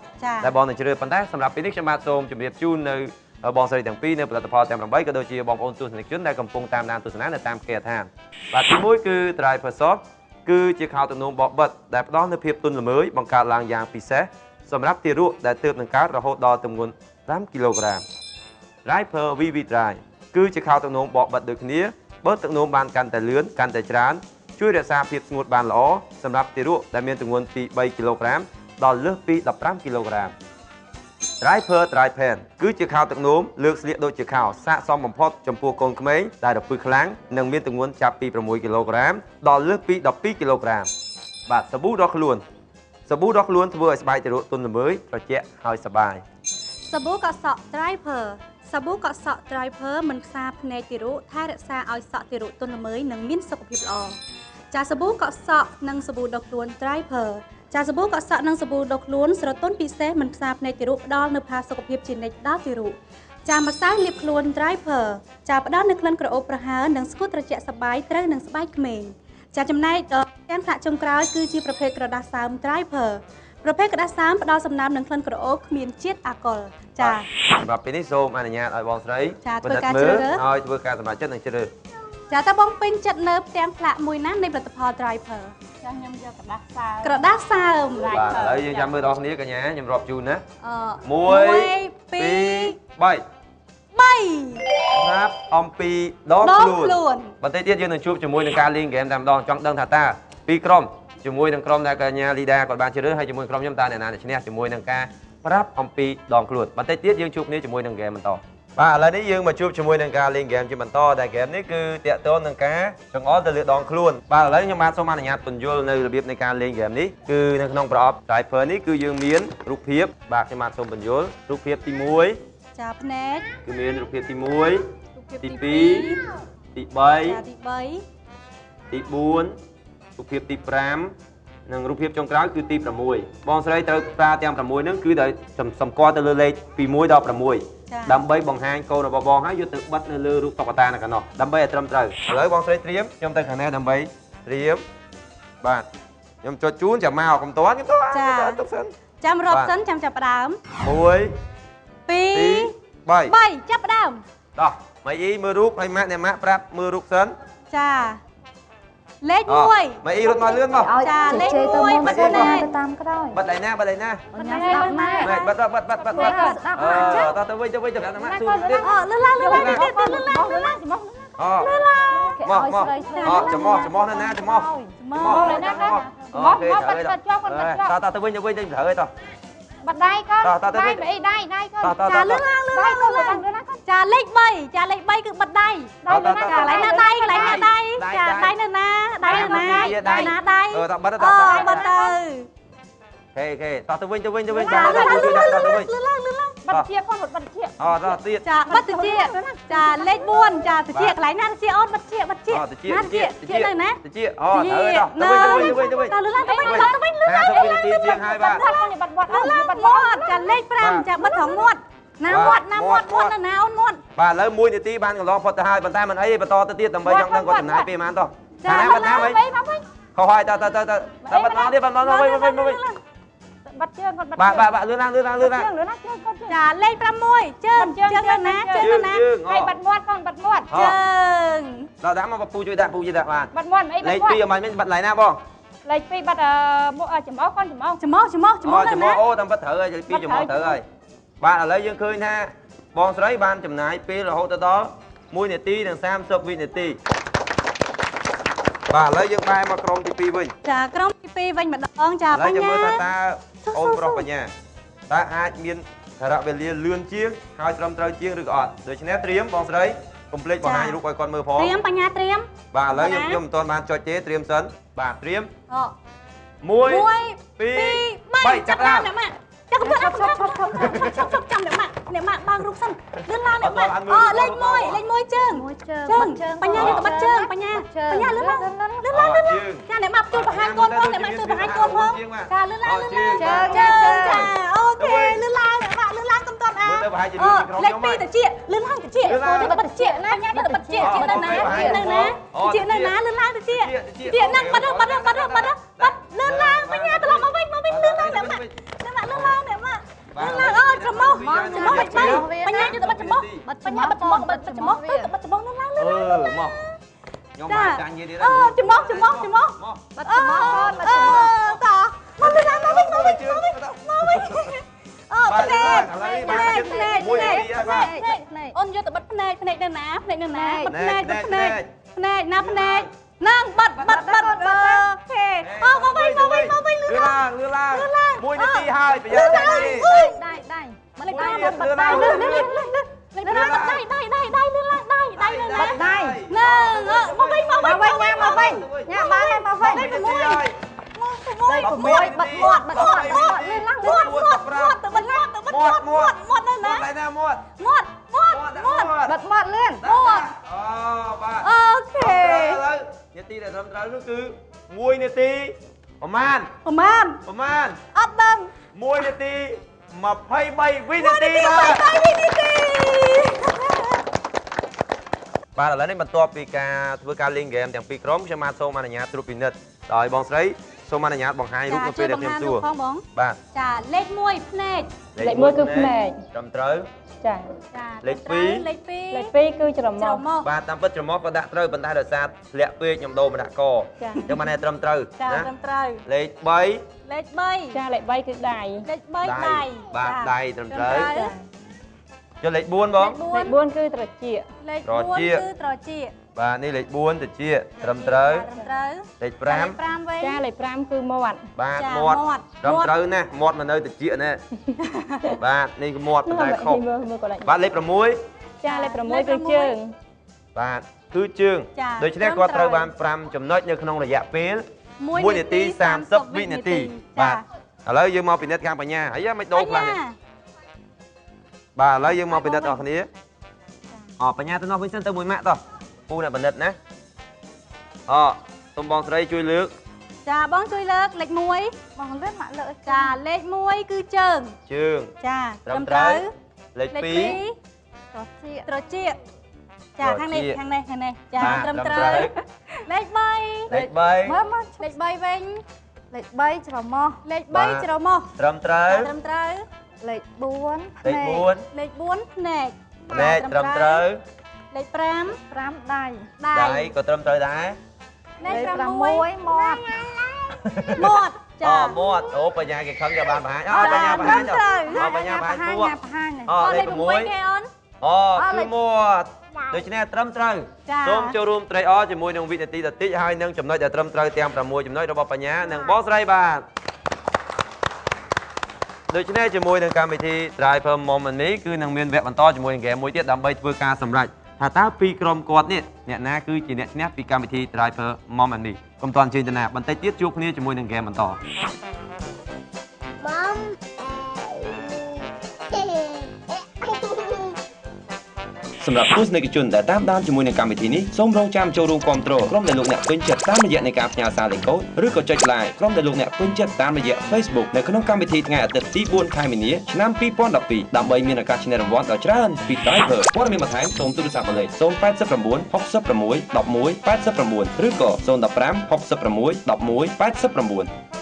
ដែលបងនឹងជ្រើសប៉ុន្តែសម្រាប់ពេលនេះខ្ញុំបាទសូមជម្រាបជូននៅបងស្រីទាំងពីរនៅផលិតផលទាំង8ក៏ដូចជាបងប្អូនទស្សនិកជនដែលកំពុងតាមដានទស្សនានៅតាមគេហដ្ឋានបាទទី1គឺ Driver Soft គឺជាខោទំនោមបកបិទដែលផ្ដល់នូវភាពទន់ល្មើយបង្កើតឡើងយ៉ាងពិសេសសម្រាប់ទារកដែលទើបនឹងកើតរហូតដល់ទម្ងន់5គីឡូក្រាម Driver VV Dry គឺជាខោទំនោមបកបិទដូចគ្នាបើទឹកនោមបានកាន់តែលឿនកាន់តែច្រើនជួយរក្សាភាពស្ងួតបានល្អសម្រាប់ទារកដែលមានទម្ងន់ពី3គីឡូក្រាមដល់លើសពី15គីឡូក្រាម Driver Dry Pan គឺជាខោទឹកនោមលើកស្លៀកដូចជាខោស័ក្តិសមបំផុតចំពោះកូនក្មេងដែលរពឹសខ្លាំងនិងមានទម្ងន់ចាប់ពី6គីឡូក្រាមដល់លើសពី12គីឡូក្រាមបាទសាប៊ូដោះខ្លួនសាប៊ូដោះខ្លួនធ្វើឲ្យស្បែកទារកទន់ល្មើយត្រជាក់ហើយសប្បាយសាប៊ូកក់សក់ Driver សាប៊ូកក់សក់ Driver មិនផ្សារភ្នែកទារកថែរក្សាឲ្យសក់ទារកទន់ល្មើយនិងមានសុខភាពល្អចាសាប៊ូកក់សក់និងសាប៊ូដុសខ្លួន Driver ចាសាប៊ូកក់សក់និងសាប៊ូដុសខ្លួនស្រទន់ពិសេសមិនផ្សារភ្នែកទារកផ្ដល់នូវផាសុកភាពជានិច្ចដល់ទារកចាម្សៅលាបខ្លួន Driver ចាផ្ដល់នូវក្លិនក្រអូបប្រហើរនិងស្ងួតត្រជាក់សប្បាយត្រូវនឹងស្បែកក្មេងចាចំណែកទាំងផ្លាកចុងក្រោយគឺជាប្រភេទក្រដាសសើម Driver ប្រភេទក្រដាសសើមផ្ដល់សំណើមនិងក្លិនក្រអូបគ្មានជាតិអាល់កុលចាសម្រាប់ពេលនេះសូមអនុញ្ញាតឲ្យបងស្រីធ្វើការជ្រើសរើសឲ្យធ្វើការសម្រេចចិត្តនិងជ្រើសរើសចាតើបងពេញចិត្តនៅផ្ទាំងផ្លាកមួយណានៃផលិតផល Driver ចាខ្ញុំយកក្រដាសសើមក្រដាសសើមបាទឥឡូវយើងចាំមើលដល់គ្នាកញ្ញាខ្ញុំរាប់ជូនណា1 2 3 3រាប់អំពីដងខ្លួនបន្តិចទៀតយើងនឹងជួបជាមួយនឹងការលេងហ្គេមតែម្ដងចង់ដឹងថាតើពីរក្រុមជាមួយនឹងក្រុមដែលកញ្ញាលីដាគាត់បានជ្រើសហើយជាមួយក្រុមខ្ញុំតើអ្នកណាអ្នកឈ្នះជាមួយនឹងការប្រាប់អំពីដងខ្លួនបន្តិចទៀតយើងជួបគ្នាជាមួយនឹងហ្គេមបន្តបាទឥឡូវនេះយើងមកជួបជាមួយនឹងការលេងហ្គេមជាបន្តដែលហ្គេមនេះគឺទាក់ទងនឹងការចង្អុលទៅលើដងខ្លួនបាទឥឡូវខ្ញុំបាទសូមអនុញ្ញាតពន្យល់នៅរបៀបនៃការលេងហ្គេមនេះគឺនៅក្នុងប្រអប់ Driver នេះគឺយើងមានរូបភាពបាទខ្ញុំបាទសូមពន្យល់រូបភាពទី1ចាភ្នែកគឺមានរូបភាពទី1ទី2ទី3ចាទី3ទី4រូបភាពទី5 និងរូបភាពចុងក្រោយគឺទី6បងស្រីត្រូវប្រើទាំង6ហ្នឹងគឺដោយសម្គាល់ទៅលើលេខពី1ដល់6ដើម្បីបង្ហាញកូនរបស់បងហើយយកទៅបិទនៅលើរូបតុក្កតានៅខាងនោះដើម្បីឲ្យត្រឹមត្រូវឥឡូវបងស្រីត្រៀមខ្ញុំទៅខាងនេះដើម្បីត្រៀមបាទខ្ញុំចុចជូនចាំមកកុំតន់ខ្ញុំតទុកសិនចាំរាប់សិនចាំចាប់ផ្ដើម1 2 3ចាប់ផ្ដើមដោះម៉ៃអ៊ីមើលរូបហើយម៉ាក់អ្នកម៉ាក់ប្រាប់មើលរូបសិនចាលេខ1ម៉ៃអ៊ីរត់មកលឿនមកចាលេខ1បិទណែទៅតាមក្រោយបិទឡៃណាបិទឡៃណាម៉ែបិទបិទបិទបិទបិទតទៅវិញទៅវិញទៅប្រាប់ម៉ាក់សួរទៀតលឿនឡើងលឿនឡើងទៀតលឿនឡើងលឿនឡើងចំោះមកមកអចំោះចំោះនៅណាចំោះចំោះនៅណាចំោះមកបិទបិទជាប់គាត់បិទជាប់តទៅវិញទៅវិញទៅត្រូវហើយតបិទដៃកូនដៃអីដៃដៃកូនចាលឿនឡើងលឿនឡើងលឿនឡើងចាលេខ3ចាលេខ3គឺបិទដៃដៃនៅណាកន្លែងណាដៃកន្លែងណាដៃចាដៃនៅណាដៃនៅណាដៃណាដៃតបិទតបិទទៅខេខេតទៅវិញទៅវិញទៅវិញចាលឿនលឿនទៅវិញលឿនឡើងលឿនឡើងបិទជាកូនបិទជាអតទៀតចាបិទតិចចាលេខ4ចាតិចកន្លែងណាតិចអូនបិទជាបិទជាណាតិចជានៅណាតិចអូត្រូវទៅវិញទៅវិញទៅវិញតលឿនឡើងទៅវិញទៅវិញលឿនឡើង 50វិនាទីជាងហើយបាទ បិទមាត់បិទមាត់ចាលេខ5ចាបិទត្រង់មាត់ណាមាត់ណាមាត់មាត់ណាអូនមាត់បាទឥឡូវ1នាទីបានកន្លងផុតទៅហើយប៉ុន្តែមិនអីបន្តទៅទៀតដើម្បីចង់ដឹងគាត់ចំណាយពេលប៉ុន្មានតោះ ចា ណាបាត់ណាវិញខុសហើយតទៅទៅទៅបាត់មកទៀតបាត់មកវិញវិញវិញ បាត់ជើងគាត់បាត់ បាទបាទបាទលឿនឡើងលឿនឡើងលឿនឡើង លឿនឡើងជើងគាត់ ចាលេខ6ជើងជើងនៅណាជើងនៅណា ហើយបាត់មាត់គាត់បាត់មាត់ ជើង ដល់ដាក់មកពូជួយដាក់ពូជួយដាក់បាទ បាត់មាត់អី លេខ2អមិនបាត់ឡៃណាបង លេខ2បាត់មកចំអកគាត់ចំអក ចំអកចំអកចំអក ចំអកអូតាមបាត់ត្រូវហើយលេខ2ចំអកត្រូវហើយបាទឥឡូវយើងឃើញថាបងស្រីបានចំណាយពេលរហូតដល់1នាទីនិង30វិនាទីបាទឥឡូវយើងបែរមកក្រុមទី2វិញ ចាក្រុមទី2វិញម្ដងចា បញ្ញាឥឡូវយើងមើលថាតើអូនប្រុសបញ្ញាតើអាចមានរយៈវេលាលឿនជាងហើយត្រឹមត្រូវជាងឬក៏អត់ដូច្នេះត្រៀមបងស្រីកុំភ្លេចបង្ហាញរូបឲ្យគាត់មើលផង ត្រៀមបញ្ញាត្រៀម បាទឥឡូវខ្ញុំមិនទាន់បានចុចទេត្រៀមសិនបាទត្រៀម1 2 3ចាប់ដើម ចាំកុំឈប់ឈប់ឈប់ឈប់ឈប់ចាំអ្នកម៉ាក់អ្នកម៉ាក់បើករូបសិនលឿនឡើងអ្នកម៉ាក់អូលេខ1លេខ1ជើងជើងបញ្ញាយកទៅបិទជើងបញ្ញាបញ្ញាលឿនឡើងលឿនឡើងលឿនឡើងចាអ្នកម៉ាក់ជួយបង្ហាញកូនផងអ្នកម៉ាក់ជួយបង្ហាញកូនផងចាលឿនឡើងលឿនឡើងជើងជើងចាអូខេលឿនឡើងអ្នកម៉ាក់លឿនឡើងកុំទាន់អាលេខ2ទៅជាលឿនឡើងទៅជាទៅបិទជាណាបញ្ញាទៅបិទជាជានៅណានៅណាជានៅណាលឿនឡើងទៅជាជានឹងបិទបិទបិទបិទបិទលឿនឡើងបញ្ញាត្រឡប់មកវិញមកវិញលឿនឡើងអ្នកម៉ាក់អ្នកម៉ាក់លឿនឡើងអ្នកម៉ាក់ឡើងអូច្រមុះច្រមុះបញ្ញាយកទៅបិទច្រមុះបញ្ញាបិទច្រមុះបិទច្រមុះទៅបិទច្រមុះឡើងឡើង អឺមកខ្ញុំមកចាញ់និយាយទៀត អូច្រមុះច្រមុះច្រមុះ បិទច្រមុះកូនបិទច្រមុះ តមកលឿនឡើងមកវិញមកវិញមកវិញអូភ្នែកភ្នែកភ្នែកភ្នែកភ្នែកអូនយកទៅបិទភ្នែកភ្នែកនៅណាភ្នែកនៅណាបិទភ្នែកបិទភ្នែកភ្នែកណាភ្នែកនឹងបិទបិទបិទអូខេអូមកវិញមកវិញមកវិញលឿន ឡើងលឿនឡើង1នាទីហើយប្រយ័ត្នចាញ់ ដៃដៃ មកលេខ5បិទដៃលឿនលឿនលឿនលេខ5បិទដៃដៃដៃដៃលឿនឡើងដៃដៃលឿនឡើង ដៃ នឹងមកវិញមកវិញ ញ៉ាំមកវិញញ៉ាំបានហើយមកវិញ លេខ6 6 បិទមាត់បិទមាត់ លឿនឡើងមាត់មាត់មាត់ទៅបិទមាត់ទៅបិទមាត់មាត់មាត់នៅណា ណាមាត់ មាត់មាត់មាត់ បិទមាត់លឿន មាត់ អូបាទ អូខេ ឥឡូវនាទីដែលត្រឹមត្រូវនោះគឺ1នាទីប្រមាណ ប្រមាណ ប្រមាណ អត់ដឹង 1នាទី23វិនាទីបាទ 23វិនាទី បាទឥឡូវនេះបន្ទាប់ពីការធ្វើការលេងហ្គេមទាំងពីរក្រុមខ្ញុំបាទសូមអនុញ្ញាតត្រួតពិនិត្យដោយបងស្រីសូមអនុញ្ញាតបង្ហាញរូបនៅពេលដែលខ្ញុំសួរ ផងបង បាទ ចាលេខ1ភ្នែក លេខ1គឺភ្នែក ត្រឹមត្រូវ ចា លេខ2 លេខ2 លេខ2គឺច្រមុះ បាទតាមពិតច្រមុះក៏ដាក់ត្រូវប៉ុន្តែដោយសារធ្លាក់ពេកខ្ញុំដូរមកដាក់កអញ្ចឹងបានតែត្រឹមត្រូវ ណាត្រឹមត្រូវ លេខ3 លេខ3 ចាលេខ3គឺដៃ លេខ3ដៃ បាទដៃត្រឹមត្រូវចុះលេខ4បង លេខ4គឺត្រចៀក លេខ4គឺត្រចៀក បាទនេះលេខ4ត្រចៀកត្រឹមត្រូវលេខ5 វិញ ចាលេខ5គឺមាត់ បាទមាត់ត្រឹមត្រូវណាស់មាត់មកនៅត្រចៀកនេះបាទនេះគឺមាត់ប៉ុន្តែខុសបាទលេខ6 ចាលេខ6គឺជើង បាទគឺជើងដូច្នេះគាត់ត្រូវបាន5ចំណុចនៅក្នុងរយៈពេល1នាទី30វិនាទីបាទឥឡូវយើងមកពិនិត្យខាងបញ្ញាហើយមិនដូរខ្លះទេបាទឥឡូវយើងមកពិនិត្យដល់គ្នាអបញ្ញាទៅនោះវិញសិនទៅមួយម៉ាក់តោះពូអ្នកពិនិត្យណាអសូមបងស្រីជួយលើក ចាបងជួយលើកលេខ1បងលើកមកលើកចាលេខ1គឺជើងជើងចាត្រឹមត្រូវលេខ2ត្រចៀកចាខាងនេះខាងនេះខាងនេះចាត្រឹមត្រូវលេខ3លេខ3មើលមកលេខ3វិញលេខ3ច្រមុះលេខ3ច្រមុះត្រឹមត្រូវត្រឹមត្រូវលេខ4លេខ4លេខ4ភ្នែកភ្នែកត្រឹមត្រូវលេខ5 5ដៃដៃក៏ត្រឹមត្រូវដែរលេខ6មាត់មាត់ចាមាត់អូបញ្ញាគេខឹងគេបានបង្ហាញអូបញ្ញាបង្ហាញអូបញ្ញាបង្ហាញពួកអូលេខ6គេអូនអូគឺមាត់ដូច្នេះត្រឹមត្រូវសូមចូលរួមត្រេកអរជាមួយនឹងវិនាទីដ៏តិចហើយនឹងចំណុចដែលត្រឹមត្រូវទាំង6ចំណុចរបស់បញ្ញានិងបងស្រីបាទដូច្នេះជាមួយនឹងកម្មវិធី Driver Moment នេះគឺនឹងមានវគ្គបន្តជាមួយនឹងហ្គេមមួយទៀតដើម្បីធ្វើការសម្រេចថាតើពីរក្រុមគាត់នេះអ្នកណាគឺជាអ្នកឈ្នះពីកម្មវិធី Driver Moment នេះកុំទាន់ជឿទៅណាបន្តិចទៀតជួបគ្នាជាមួយនឹងហ្គេមបន្តសម្រាប់ទស្សនិកជនដែលតាមដានជាមួយនឹងកម្មវិធីនេះសូមរងចាំចូលរួមគាំទ្រក្រុមដែលលោកអ្នកពេញចិត្តតាមរយៈនៃការផ្ញើសារលេខកូដឬក៏ចុច Like ក្រុមដែលលោកអ្នកពេញចិត្តតាមរយៈ Facebook នៅក្នុងកម្មវិធីថ្ងៃអាទិត្យទី4ខែមីនាឆ្នាំ2012ដើម្បីមានឱកាសឈ្នះរង្វាន់ដ៏ច្រើនពី Driver ព័ត៌មានបន្ថែមសូមទូរស័ព្ទលេខ089 66 11 89ឬក៏015 66 11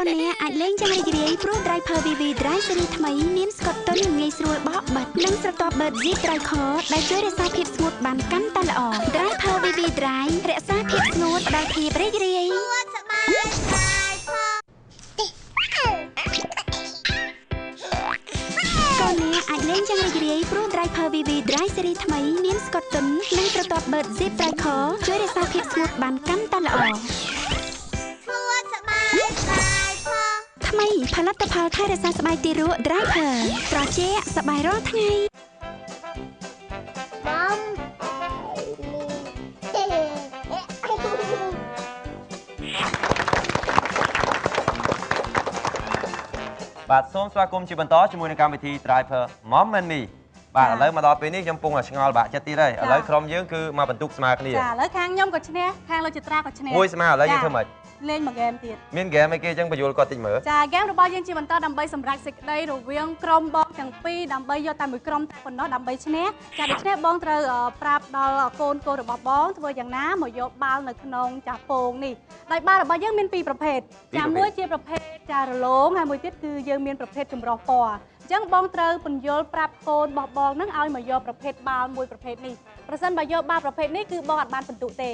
89អ្នកអាចលេងយ៉ាងរីករាយព្រោះ Driver VV Dry Series ថ្មីមានស្កុតទន់ងាយស្រួលបកបិទនិងស្រទាប់បឺត Zip Dry ខដែលជួយរក្សាភាពស្ងួតបានកាន់តែល្អ Driver VV Dry រក្សាភាពស្ងួតផ្ដល់ភាពរីករាយកូនអ្នកអាចលេងយ៉ាងរីករាយព្រោះ Driver VV Dry Series ថ្មីមានស្កុតទន់និងស្រទាប់បឺត Zip Dry ខជួយរក្សាភាពស្ងួតបានកាន់តែល្អថ្មីផលិតផលថែរក្សាស្បែកទារក Driver ត្រជាក់សប្បាយរាល់ថ្ងៃបាទសូមស្វាគមន៍ជាបន្តជាមួយនឹងកម្មវិធី Driver Mom and Me បាទឥឡូវមកដល់ពេលនេះខ្ញុំពងតែឆ្ងល់បាក់ចិត្តទៀតហើយឥឡូវក្រុមយើងគឺមកបន្ទុកស្មើគ្នាចាឥឡូវខាងខ្ញុំក៏ឈ្នះខាងលោកចត្រាក៏ឈ្នះមួយស្មើឥឡូវយើងធ្វើម៉េចលេងមួយហ្គេមទៀតមានហ្គេមអីគេអញ្ចឹងបញ្យល់គាត់តិចមើលចាហ្គេមរបស់យើងជាបន្តដើម្បីសម្រេចសេចក្តីរវាងក្រុមបងទាំងពីរដើម្បីយកតែមួយក្រុមតែប៉ុណ្ណោះដើម្បីឈ្នះចាដូច្នេះបងត្រូវប្រាប់ដល់កូនៗរបស់បងធ្វើយ៉ាងណាមកយកបាល់នៅក្នុងចាពងនេះដោយបាល់របស់យើងមានពីរប្រភេទចាមួយជាប្រភេទចារលោងហើយមួយទៀតគឺយើងមានប្រភេទចម្រុះពណ៌អញ្ចឹងបងត្រូវពន្យល់ប្រាប់កូនរបស់បងនឹងឲ្យមកយកប្រភេទបាល់មួយប្រភេទនេះប្រសិនបើយកបាល់ប្រភេទនេះគឺបងអត់បានពិន្ទុទេ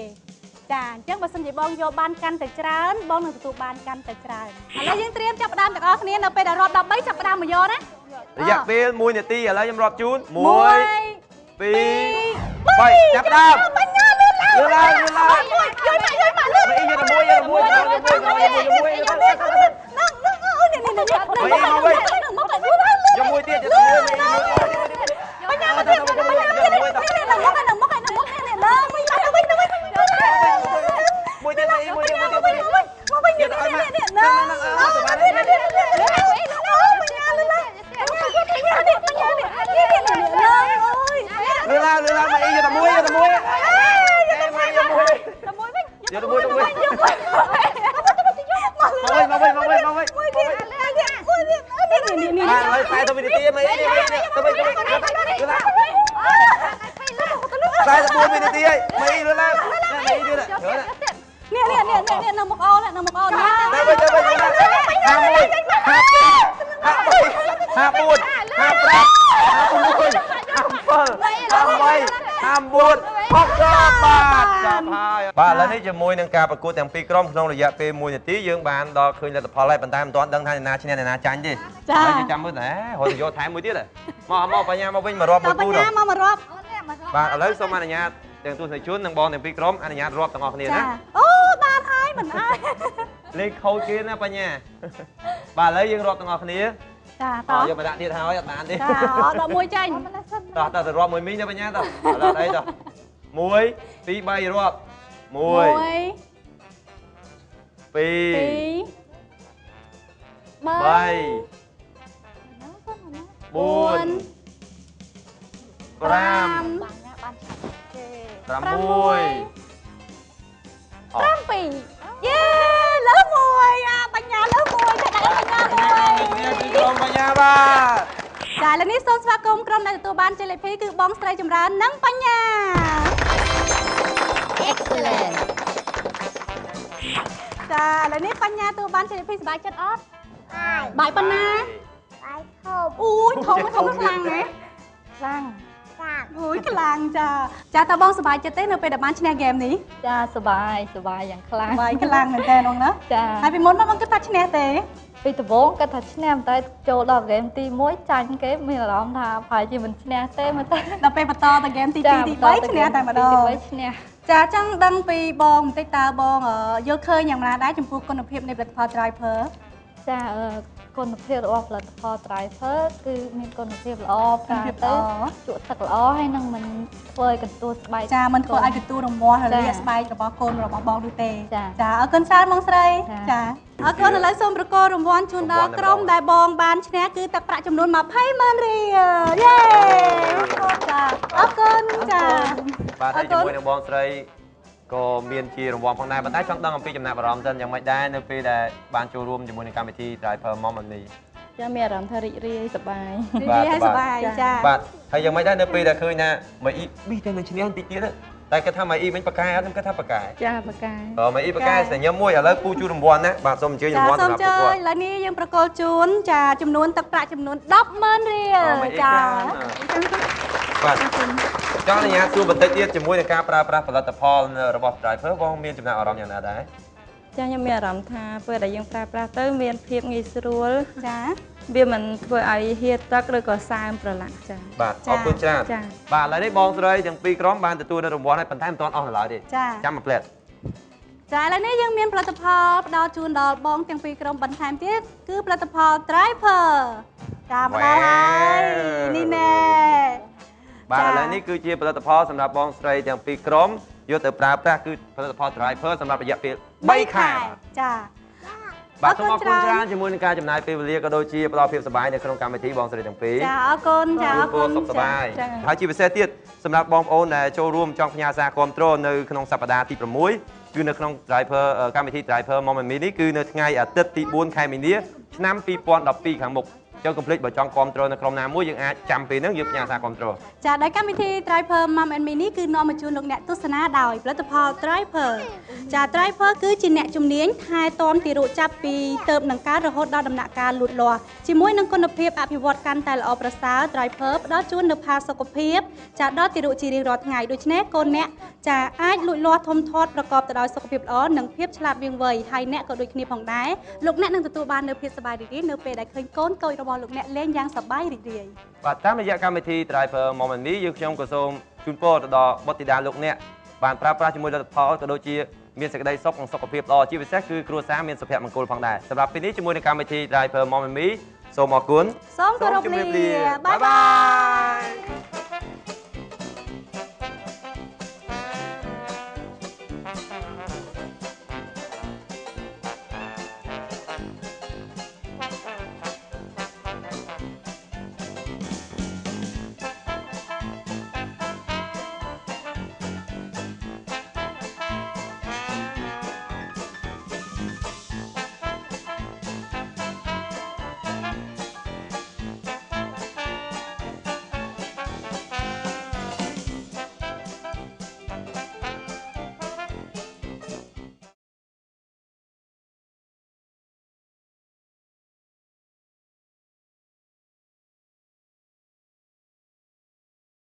ចាអញ្ចឹងបើសិនជាបងយកបានកាន់តែច្រើនបងនឹងទទួលបានកាន់តែច្រើនឥឡូវយើងត្រៀមចាប់ផ្ដើមទាំងអស់គ្នានៅពេលដែលរាប់13ចាប់ផ្ដើមមកយកណារយៈពេល1នាទីឥឡូវខ្ញុំរាប់ជូន1 2 3ចាប់ផ្ដើមបញ្ញាលឿនឡើងលឿនឡើងលឿនឡើងយកមកយកមកលឿន យកមួយយកមួយយកមួយយកមួយយកមួយ នឹងនឹងអូនេះនេះនេះមកវិញ យកមួយទៀតយកមួយ បញ្ញាមកទៀតបញ្ញាទៀតនឹងមកនឹងមកនឹងមកនេះឡើងវិញទៅវិញទៅវិញ មួយទៀតមួយទៀតមួយទៀត មកវិញនេះនេះនេះណានេះនេះនេះបញ្ញាលឿនឡើងបញ្ញានេះបញ្ញានេះនេះនេះអូយ លឿនឡើងលឿនឡើងមកអីយកតែមួយយកតែមួយមួយយកមួយ តែមួយវិញ យកតែមួយទៅវិញមកវិញមកវិញមកវិញមកវិញ មួយទៀតមួយទៀតនេះនេះនេះ បាទហើយ40វិនាទីមកអីនេះទៅវិញទៅវិញលឿនឡើង44វិនាទីហើយមកអីលឿនឡើងមកអីលឿន នេះនេះនេះនេះនៅមុខអូននៅមុខអូន ទៅវិញទៅវិញ51 52 54 55 56 57 58 59 60បាទចាប់ហើយបាទឥឡូវនេះជាមួយនឹងការប្រកួតទាំងពីរក្រុមក្នុងរយៈពេល1នាទីយើងបានដល់ឃើញលទ្ធផលហើយប៉ុន្តែមិនទាន់ដឹងថាអ្នកណាឈ្នះអ្នកណាចាញ់ទេហើយយើងចាំមើលតែរត់ទៅយកថែមមួយទៀតមកមកបញ្ញាមកវិញមករាប់មួយគូ បញ្ញាមកមករាប់ បាទឥឡូវសូមអនុញ្ញាតទាំងទស្សនិកជននិងបងទាំងពីរក្រុមអនុញ្ញាតរាប់ទាំងអស់គ្នាណា អូបានហើយមិនអាច លេខខូចគេណាបញ្ញាបាទឥឡូវយើងរាប់ទាំងអស់គ្នា ចាតោះ យកមកដាក់ទៀតហើយអត់បានទេ ចា11ចេញ តោះតោះទៅរាប់មួយមីងណាបញ្ញាតោះឥឡូវអីតោះ1 2 3រាប់1 2 3 4 5 6 7យេលើមួយអាបញ្ញាលើមួយចាដាក់បញ្ញាមួយ គឺក្រុមបញ្ញាបាទចាឥឡូវនេះសូមស្វាគមន៍ក្រុមដែលទទួលបានជ័យលាភីគឺបងស្រីចម្រើននិងបញ្ញា Excellent ចាឥឡូវនេះបញ្ញាទទួលបានជ័យលាភីសប្បាយចិត្តអត់បាយប៉ុណ្ណាបាយធំអូយធំធំខ្លាំងណាខ្លាំងអូយខ្លាំងចាចាតើបងសប្បាយចិត្តទេនៅពេលដែលបានឈ្នះហ្គេមនេះចាសប្បាយសប្បាយយ៉ាងខ្លាំងសប្បាយខ្លាំងមែនតើបងណាចាហើយពីមុនមកបងគិតថាឈ្នះទេពីដំបូងគិតថាឈ្នះតែចូលដល់ហ្គេមទី1ចាញ់គេមានអារម្មណ៍ថាប្រហែលជាមិនឈ្នះទេមើលទៅដល់ពេលបន្តទៅហ្គេមទី2ទី3ឈ្នះតែម្ដងទី3ឈ្នះចាចង់ដឹងពីបងបន្តិចតើបងយល់ឃើញយ៉ាងណាដែរចំពោះគុណភាពនៃផលិតផល Driver ចាគុណភាពរបស់ផលិតផល Driver គឺមានគុណភាពល្អប្រើទៅជក់ទឹកល្អហើយនឹងមិនធ្វើឲ្យកន្ទួលស្បែកចាមិនធ្វើឲ្យកន្ទួលរមាស់រលាកស្បែករបស់កូនរបស់បងនោះទេចាអរគុណច្រើនបងស្រីចាអរគុណឥឡូវសូមប្រគល់រង្វាន់ជូនដល់ក្រុមដែលបងបានឈ្នះគឺទឹកប្រាក់ចំនួន200,000រៀលយេចាអរគុណចាបាទហើយជាមួយនឹងបងស្រីក៏មានជារង្វាន់ផងដែរប៉ុន្តែចង់ដឹងអំពីចំណាប់អារម្មណ៍សិនយ៉ាងម៉េចដែរនៅពេលដែលបានចូលរួមជាមួយនឹងកម្មវិធី Driver Mom and Me ចាមានអារម្មណ៍ថារីករាយសប្បាយរីករាយហើយសប្បាយចាបាទហើយយ៉ាងម៉េចដែរនៅពេលដែលឃើញថាម៉ៃអ៊ីប៊ីតែនឹងឈ្នះបន្តិចទៀតតែគាត់ថាម៉ៃអ៊ីវិញប៉ាកែអត់ខ្ញុំគាត់ថាប៉ាកែចាប៉ាកែម៉ៃអ៊ីប៉ាកែសញ្ញាមួយឥឡូវពូជូនរង្វាន់ណាបាទសូមអញ្ជើញរង្វាន់សម្រាប់ពួកគាត់ឥឡូវនេះយើងប្រគល់ជូនចាចំនួនទឹកប្រាក់ចំនួន100,000រៀលចាបាទចង់អនុញ្ញាតសួរបន្តិចទៀតជាមួយនឹងការប្រើប្រាស់ផលិតផលរបស់ Driver បងមានចំណាប់អារម្មណ៍យ៉ាងណាដែរចាខ្ញុំមានអារម្មណ៍ថាពេលដែលយើងប្រើប្រាស់ទៅមានភាពងាយស្រួលចាវាមិនធ្វើឲ្យហៀទឹកឬក៏សើមប្រឡាក់ចាបាទអរគុណច្រើនបាទឥឡូវនេះបងស្រីទាំងពីរក្រុមបានទទួលនូវរង្វាន់ហើយប៉ុន្តែមិនទាន់អស់នៅឡើយទេចាំមួយភ្លែតចាឥឡូវនេះយើងមានផលិតផលផ្ដល់ជូនដល់បងទាំងពីរក្រុមបន្ថែមទៀតគឺផលិតផល Driver ចាមកដល់ហើយនេះណែបាទឥឡូវនេះគឺជាផលិតផលសម្រាប់បងស្រីទាំងពីរក្រុមយកទៅប្រើប្រាស់គឺផលិតផល Driver សម្រាប់រយៈពេល3ខែចាបាទសូមអរគុណច្រើនជាមួយនឹងការចំណាយពេលវេលាក៏ដូចជាផ្ដល់ភាពសប្បាយនៅក្នុងកម្មវិធីបងស្រីទាំងពីរចាអរគុណចាអរគុណសុខសប្បាយហើយជាពិសេសទៀតសម្រាប់បងប្អូនដែលចូលរួមចង់ផ្ញើសារគាំទ្រនៅក្នុងសប្តាហ៍ទី6គឺនៅក្នុង Driver កម្មវិធី Driver Mom and Me នេះគឺនៅថ្ងៃអាទិត្យទី4ខែមីនាឆ្នាំ2012ខាងមុខចូលកុំភ្លេចបើចង់គាំទ្រនៅក្រុមណាមួយយើងអាចចាំពេលហ្នឹងយើងផ្ញើសារគាំទ្រចាដោយកម្មវិធី Driver Mom and Me នេះគឺនាំមកជូនលោកអ្នកទស្សនាដោយផលិតផល Driver ចា Driver គឺជាអ្នកជំនាញថែទាំទារកចាប់ពីទៅនឹងការរហូតដល់ដំណាក់កាលលូតលាស់ជាមួយនឹងគុណភាពអភិវឌ្ឍកាន់តែល្អប្រសើរ Driver ផ្ដល់ជូននូវផាសុកភាពចាដល់ទារកជារៀងរាល់ថ្ងៃដូច្នេះកូនអ្នកចាអាចលូតលាស់ធំធាត់ប្រកបទៅដោយសុខភាពល្អនិងភាពឆ្លាតវាងវៃហើយអ្នកក៏ដូចគ្នាផងដែរលោកអ្នកនឹងទទួលបាននូវភាពសប្បាយរីករាយនៅពេលដែលឃើញកូនកូចរបស់លោកអ្នកលេងយ៉ាងសប្បាយរីករាយបាទតាមរយៈកម្មវិធី Driver Mom and Me យើងខ្ញុំក៏សូមជូនពរទៅដល់បុត្រធីតាលោកអ្នកបានប្រើប្រាស់ជាមួយលទ្ធផលក៏ដូចជាមានសេចក្តីសុខនិងសុខភាពល្អជាពិសេសគឺគ្រួសារមានសុភមង្គលផងដែរសម្រាប់ពេលនេះជាមួយនឹងកម្មវិធី Driver Mom and Me សូមអរគុណសូមគោរពលាបាយបាយ